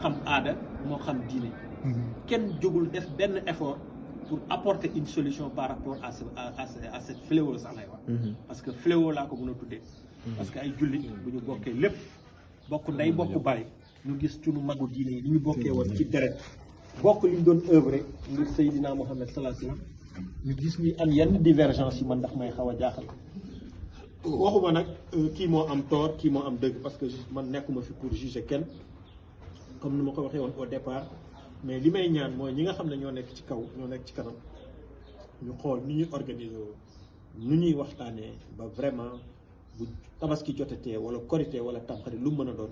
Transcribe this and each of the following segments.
xam aada moo xam diine kenn jógul def benn effort pour apporter une solution par rapport à cette fléau sax lay wax parce que fléau laa ko mën a tuddee parce que ay jullit bu ñu bokkee lépp bokk ndey bokk bari ñu gis sunu magu diine yi li ñu bokkee woon ci deret bokk li ñu doon œuvre ngir Seydina Mohamed sallallahu alayhi wasallam ñu gis ñuy am yenn divergence yi man ndax may xaw a jaaxal waxuma nag kii moo am tort kii moo am dëgg parce que man nekkuma fi pour juger kenn comme ni ma ko waxee woon au départ mais li may ñaan mooy ñi nga xam ne ñoo nekk ci kaw ñoo nekk ci kanam ñu xool ni ñuy organiser wu nu ñuy waxtaanee ba vraiment bu tabaski jotatee wala korité wala tamxarit lu mën a doon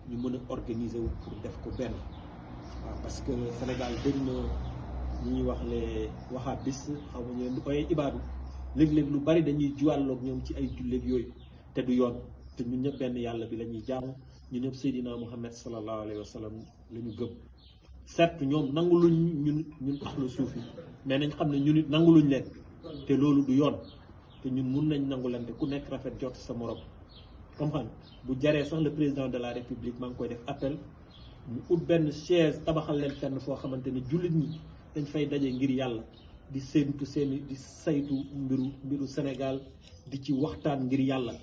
ñu mën a organiser wu pour def ko benn waaw parce que Sénégal dañ na ñuy wax les wahabis xaw ma ñu leen di koy ibaadu léeg-léeg lu bari dañuy juwàlloog ñoom ci ay julleeg yooyu te du yoon te ñun ñëpp benn yàlla bi la ñuy jaamu ñun ñëpp Seydina Muhammad sallallahu alayhi wa sallam la ñu gëm certes ñoom nanguluñ ñun ahlu suufi mais nañ xam ne ñun it nanguluñ leen te loolu du yoon te ñun mun nañ nangulante ku nekk rafet jot sa morom comprendre bu jaree sax le président de la république maa ngi koy def appel mu ut benn chaise tabaxal leen fenn foo xamante ni jullit ñi dañ fay daje ngir yàlla di séentu seeni di saytu mbiru Sénégal di ci waxtaan ngir yàlla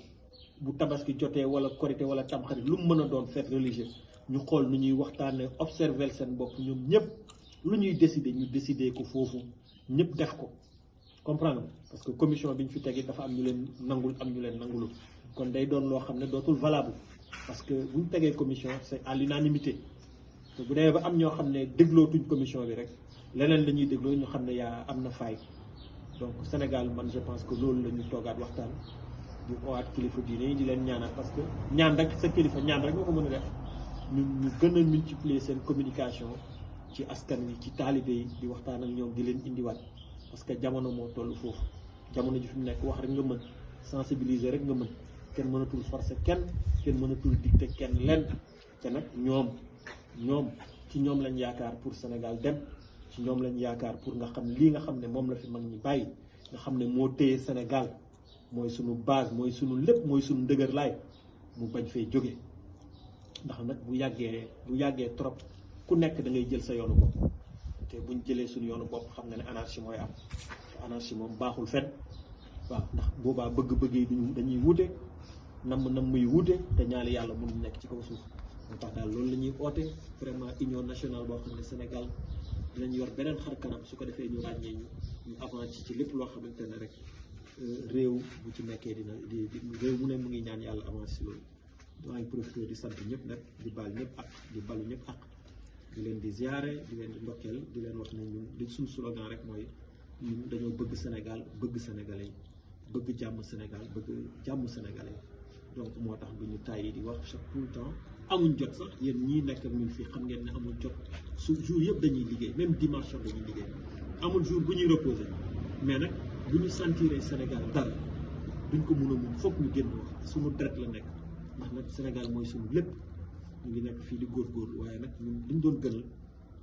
bu tabaski jotee wala korité wala tamxarit lu mu mën a doon fête religieuse ñu xool nu ñuy waxtaanee observer seen bopp ñoom ñëpp lu ñuy décider ñu décider ko foofu ñëpp def ko comprendre parce que commission bi ñu fi tegi dafa am ñu leen nangul am ñu leen nangulul kon day doon loo xam ne dootul valable parce que bu ñu tegee commission c'est à l'unanimité te bu demee ba am ñoo xam ne déglootuñ commission bi rek leneen la ñuy dégloo ñu xam ne yaa am na faay donc Sénégal man je pense que loolu la ñu toogaat waxtaan di owaat kilifa diine yi di leen ñaanal parce que ñaan rek sa kilifa ñaan rek nga ko mën a def ñu gën a multiplier seen communication ci askan wi ci taalibe yi di waxtaan ak ñoom di leen indiwaat parce que jamono moo toll foofu jamono ji fi mu nekk wax rek nga mën sensibiliser rek nga mën kenn mënatul forcer kenn mënatul dicter kenn lenn te nag ñoom ci ñoom lañ yaakaar pour Sénégal dem ci ñoom lañ yaakaar pour nga xam lii nga xam ne moom la fi mag ñi bàyyi nga xam ne moo téye Sénégal mooy sunu base mooy sunu lépp mooy sunu ndëgër laay mu bañ fay jóge ndax nag bu yàggee trop ku nekk da ngay jël sa yoonu bopp te buñ jëlee suñu yoonu bopp xam nga ne anarchie mooy am te anarchie moom baaxul fen waaw ndax boobaa bëgg-bëgg yi dañuy wuute namm yi wuute te ñaari yàlla mënuñ nekk ci kaw suuf moo tax daal loolu la ñuy oote vraiment union nationale boo xam ne Sénégal dinañ yor beneen xar kanam su ko defee ñu ràññee ñu avancé ci lépp loo xamante ne rek réew bu ci nekkee dina réew mu ne mu ngi ñaan yàlla avancé si loolu maa ngi profité di sant ñëpp nag di baal ñëpp ak di balu ñëpp ak di leen di ziare di leen di ndokkeel di leen wax ne ñun li suñu slogan rek mooy ñun dañoo bëgg Sénégal bëgg sénégalais bëgg jàmm Sénégal bëgg jàmm sénégalais donc moo tax du ñu tàyyi di wax chaque tout le temps amuñ jot sax yéen ñii nekk ak ñun fii xam ngeen ne amul jot su jour yëpp dañuy liggéey même dimanche dañuy liggéey amul jour bu ñuy reposer mais nag bu ñu sentiree Sénégal dara duñ ko mën a mun foog ñu génn wax suñu deret la nekk ndax nag Sénégal mooy suñu lépp ñu ngi nekk fii di góorgóorlu waaye nag ñun liñ doon gënal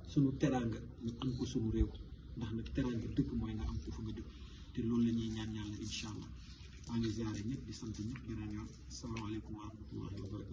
suñu teraanga ñu am ko suñu réew ndax nag teraanga dëkk mooy nga am ko fa nga dëkk te loolu la ñuy ñaan yàlla incha allah maa ngi ziare ñëpp di sant ñëpp beneen yoon asalaamaaleykum wa rahmatullahi wa barakatu